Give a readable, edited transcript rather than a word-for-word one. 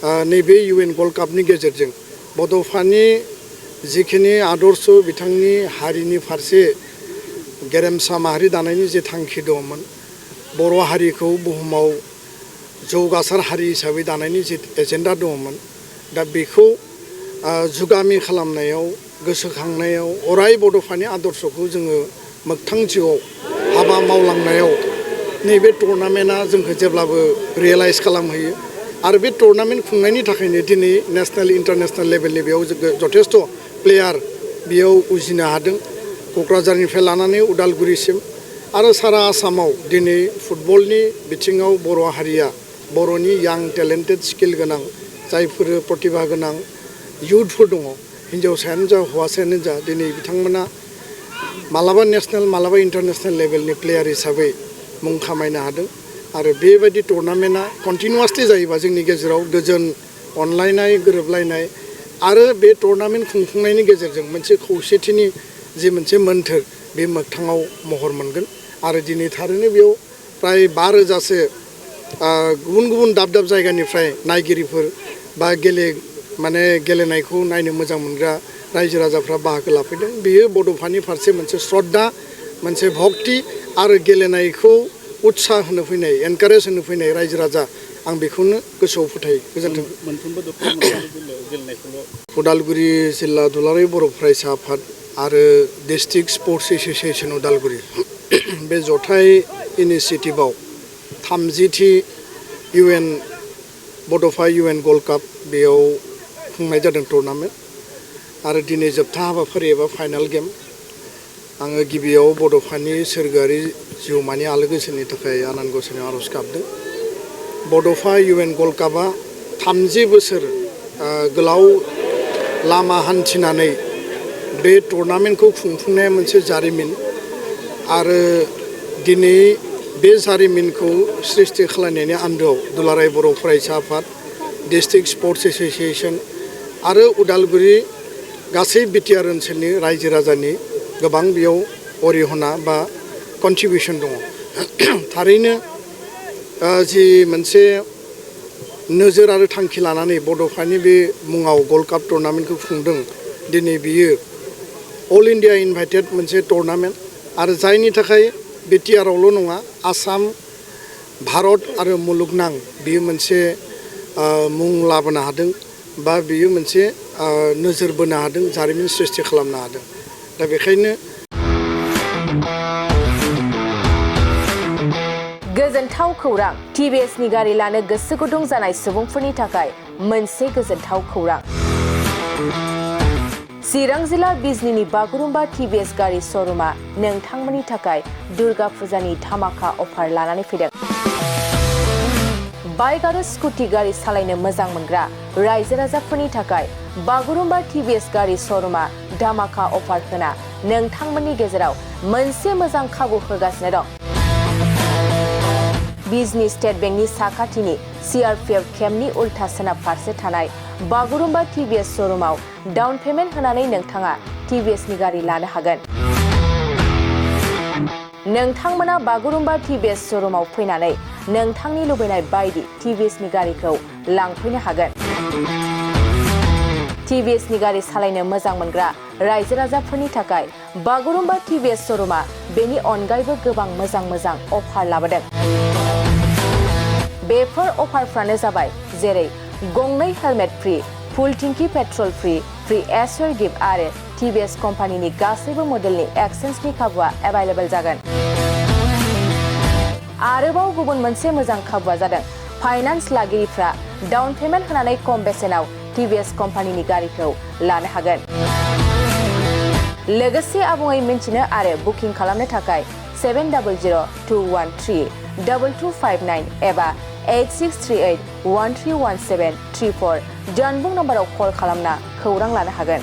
नैबे UN gold कापनि गेजेरजों बड'फानि जिखिनि आदर्श बिथांनि हारिनि फारसे गेरेमसा माहारि दानायनि जे थांखि दंमोन बर' हारिखौ बुहुमाव जौगासार हारि हिसाबै दानायनि जे एजेन्डा दंमोन दा बेखौ जुगामि खालामनायाव गोसोखांनायाव अराय बड'फानि आदर्शखौ जोङो मोगथां जिउआव हाबा मावलांनायाव नैबे टुर्नामेन्टआ जोंखौ जेब्लाबो रियेलाइज खालामहोयो आरो बे टुर्नामेन्ट खुंनायनि थाखायनो दिनै नेशनेल इन्टारनेशनेल लेभेलनि बेयाव जथेस्थ' प्लेयार बेयाव उजिनो हादों क'क्राझारनिफ्राय लानानै उदालगुरिसिम आरो सारा आसामाव दिनै फुटबलनि बिथिङाव बर' हारिया बर'नि यां टेलेन्टेड स्किल गोनां जायफोर प्रतिभा गोनां युथफोर दङ हिन्जावसायानो जा हौवासायानो जा दिनै बिथांमोना मालाबा नेशनेल मालाबा इन्टारनेशनेल लेभेलनि प्लेयार हिसाबै मुं खामायनो हादों आरो बेबायदि टुर्नामेन्टआ कन्टिनिउवासलि जायोबा जोंनि गेजेराव गोजोन अनलायनाय गोरोबलायनाय आरो बे टुर्नामेन्ट खुंफुंनायनि गेजेरजों मोनसे खौसेथिनि जे मोनसे मोन्थोर बे मोगथाङाव महर मोनगोन आरो दिनै थारैनो बेयाव प्राय 5,000सो गुबुन गुबुन दाब दाब जायगानिफ्राय नायगिरिफोर बा गेलेनायखौ नायनो मोजां मोनग्रा रायजो राजाफ्रा बाहागो लाफैदों बेयो बड'फानि फारसे मोनसे श्रद्धा मोनसे भक्ति आरो गेलेनायखौ उत्साह होनो फैनाय एनकारेज होनो फैनाय रायजो राजा आं बेखौनो गोसोआव फोथायो गोजोन्थों उदालगुरि जिल्ला दुलाराय बर' फरायसा आफाद आरो डिस्ट्रिक्ट स्पर्ट्स एस'सिएशन उदालगुरि बे जथाय इनिसिएटिभआव 30थि UN बड'फा UN गल्ड काप बेयाव खुंनाय जादों टुर्नामेन्ट आरो दिनै जोबथा हाबाफारि एबा फाइनाल गेम आङो गिबियाव बड'फानि सोरगोआरि जिउमानि आलो गोजोननि थाखाय आनान गसाइनाव आर'ज गाबदों बड'फा UN गल्ड कापआ 30 बोसोर गोलाव लामा हान्थिनानै बे टुर्नामेन्टखौ खुंफुंनाया मोनसे जारिमिन आरो दिनै बे जारिमिनखौ सृष्टि खालामनायनि आन्दोआव दुलाराय बर' फरायसा आफाद डिस्ट्रिक्ट स्पर्ट्स एस'सिएशन आरो उदालगुरि गासै बिटिआर ओनसोलनि रायजो राजानि गोबां बेयाव अरिहना बा कन्ट्रिबिउसन दङ थारैनो जि मोनसे नोजोर आरो थांखि लानानै बड'फानि बे मुङाव गल्ड काप टुर्नामेन्टखौ खुंदों दिनै बियो अल इन्डिया इनभाइटेड मोनसे टुर्नामेन्ट आरो जायनि थाखाय बिटिआरआवल' नङा आसाम भारत आरो मुलुगनां बियो मोनसे मुं लाबोनो हादों बा बियो मोनसे नोजोर बोनो हादों जारिमिन सृष्टि खालामनो हादों दा बेखायनो गोजोनथाव खौरां TVSनि गारि लानो गोसो गुदुं जानाय सुबुंफोरनि थाखाय मोनसे गोजोनथाव खौरां चिरां जिल्ला बिजनीनि बागुरुम्बा TVS गारि श'रुमा नोंथांमोननि थाखाय दुर्गा फुजानि धामाका अफार लानानै फैदों बाइक आरो स्कुटि गारि सालायनो मोजां मोनग्रा रायजो राजाफोरनि थाखाय बागुरुम्बा TVS गारि श'रुमा धामाका अफार होना नोंथांमोननि गेजेराव मोनसे मोजां खाबु होगासिनो दं बिजनी स्टेट बेंकनि साखाथिनि CRPF केम्पनि उल्था सोनाब फारसे थानाय बागुरुम्बा TVS श'रुमाव डाउन पेमेन्ट होनानै नोंथाङा TVSनि गारि लानो हागोन नोंथांमोना बागुरुम्बा TVS श'रुमाव फैनानै नोंथांनि लुबैनाय बायदि TVSनि गारिखौ लांफैनो हागोन TVSनि गारि सालायनो मोजां मोनग्रा रायजो राजाफोरनि थाखाय बागुरुम्बा TVS श'रुमा बेनि अनगायैबो गोबां मोजां अफार लाबोदों बेफोर अफारफ्रानो जाबाय जेरै गंनै हेलमेट फ्रि फुल टिंकी पेट्रल फ्रि एसर गिफ्ट आरो TVS कम्पानिनि गासैबो मडेलनि एक्सचेन्जनि खाबुआ एभेलेबल जागोन आरोबाव गुबुन मोनसे मोजां खाबुआ जादों फाइनान्स लागिरिफ्रा डाउन पेमेन्ट होनानै खम बेसेनाव TVS कम्पानिनि गारिखौ लानो हागोन लोगोसे आबुङै मिन्थिनो आरो बुकिं खालामनो थाखाय 7002132259 एबा 8638131734 जानबुं नम्बराव कल खालामना खौरां लानो हागोन